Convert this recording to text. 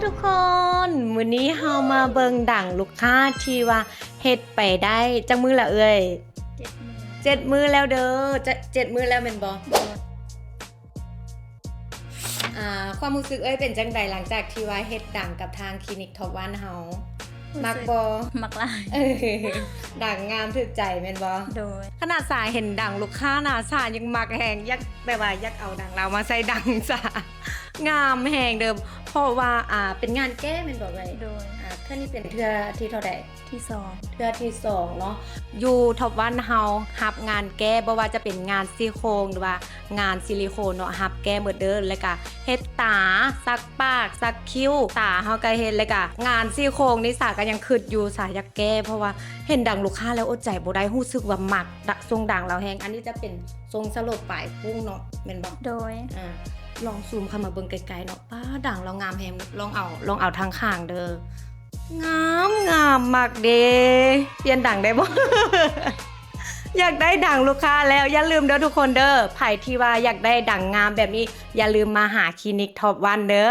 ທຸກຄົນ ມື້ນີ້ເຮົາມາເບິ່ງດັງລູກຄ້າທີ່ວ່າເຮັດໄປໄດ້ຈັກມື້ລະເອີຍ? ເຈັດມື້ ເຈັດມື້ແລ້ວເດີ. ເຈັດ ເຈັດມື້ແລ້ວແມ່ນບໍ່? ອ່າ ຄວາມຮູ້ສຶກເອີຍເປັນຈັ່ງໃດ ຫຼັງຈາກທີ່ວ່າເຮັດດັງກັບທາງຄລີນິກທັອບວັນເຮົາ? ຮູ້ສຶກ ມັກບໍ່? ມັກຫຼາຍ ເອີ ດັງງາມຖືກໃຈແມ່ນບໍ່? ໂດຍ ຂະໜາດສາເຫັນດັງລູກຄ້ານະ ສາຍັງມັກແຮງ ຢາກ ແບບວ່າຢາກເອົາດັງລາວມາໃສ່ດັງສາ ງາມແຮງເດີ ເພາະວ່າ ອ່າ ເປັນງານແກ້ແມ່ນບໍ່ເອີຍ? ໂດຍ ອ່າ ເທື່ອນີ້ເປັນເທື່ອທີເທົ່າໃດ? ທີສອງ ເທື່ອທີສອງເນາະ. ຢູ່ທັອບວັນເຮົາຮັບງານແກ້ ບໍ່ວ່າຈະເປັນງານຊີ້ໂຄງ ຫຼືວ່າງານຊິລິໂຄນເນາະ ຮັບແກ້ໝົດເດີ. ແລ້ວກະເຮັດຕາ ສັກປາກ ສັກຄິ້ວ ຕາເຮົາກະເຮັດ ແລ້ວກະງານຊີ້ໂຄງນີ້ສາກະຍັງຄຶດຢູ່ ສາຢາກແກ້ ເພາະວ່າເຫັນດັງລູກຄ້າແລ້ວອົດໃຈບໍ່ໄດ້ ຮູ້ສຶກວ່າມັກ ດະ ຊົງດັງລາວແຮງ. ອັນນີ້ຈະເປັນຊົງສະໂຫຼບປາຍພຸ້ງເນາະ ແມ່ນບໍ່? ໂດຍ ອ່າ ລອງຊູມເຂົ້າມາເບິ່ງໃກ້ໆເນາະ. ປ້າ ດັງລາວງາມແຮງ ລອງເອົາ ລອງເອົາທາງຂ້າງເດີ. ງາມ ງາມ ມັກເດ. ປ່ຽນດັງໄດ້ບໍ່? ຢາກໄດ້ດັງລູກຄ້າແລ້ວ. ຢ່າລືມເດີທຸກຄົນເດີ ໃຜທີ່ວ່າຢາກໄດ້ດັງງາມແບບນີ້ ຢ່າລືມມາຫາຄລີນິກທັອບວັນເດີ.